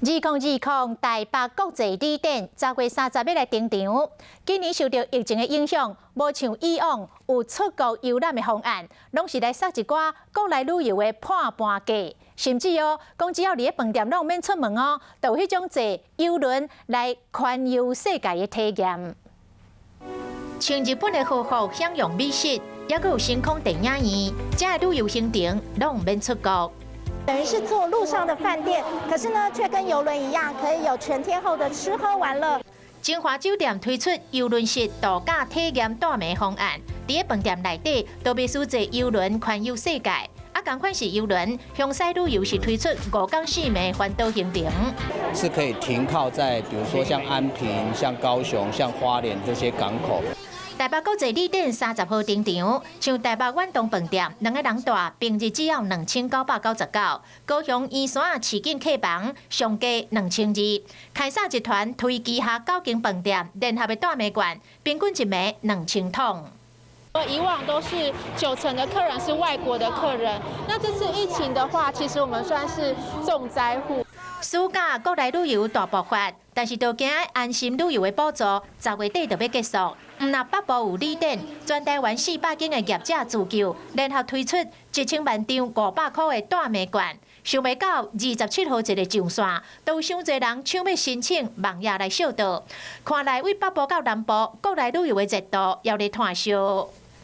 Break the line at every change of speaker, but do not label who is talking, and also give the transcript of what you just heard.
2020台北國際旅展10月30欲來登場。今年受著疫情的影響，無像以往有出國遊覽的方案，攏是來殺一寡國內旅遊的破盤價，甚至哦，講只要佇咧飯店攏毋免出門哦，就有彼種坐郵輪來環遊世界的體驗。穿日本的和服享用美食，猶閣有星空電影院，遮的旅遊行程攏毋免出國。
等於是坐陸上的飯店，可是呢，卻跟郵輪一樣，可以有全天候的吃喝玩樂。
晶華酒店推出郵輪式度假體驗大暝方案，佇咧飯店內底都袂輸坐郵輪環遊世界。啊，仝款是郵輪，香西旅遊是推出5工4暝環島行程，
是可以停靠在，比如說像安平、像高雄、像花蓮這些港口。
台北國際旅展30號登場，像台北遠東飯店，兩个人蹛，平日只要2999，高雄圓山市景客房上低2200。凱撒集團推旗下九間飯店聯合的大暝券，平均一暝2000筒。
以往都是九成的客人是外國的客人，那這次疫情的話，其實我們算是重災戶。
暑假國內旅遊大爆發，但是都驚安心旅遊的補助10月底就欲結束。毋但北部有旅展，全台灣400間的業者自救，聯合推出1000萬張500塊的大暝券。想袂到27號一个上線，都有傷濟人搶欲申請網頁來數到。看來對北部到南部國內旅遊的熱度猶咧湠燒。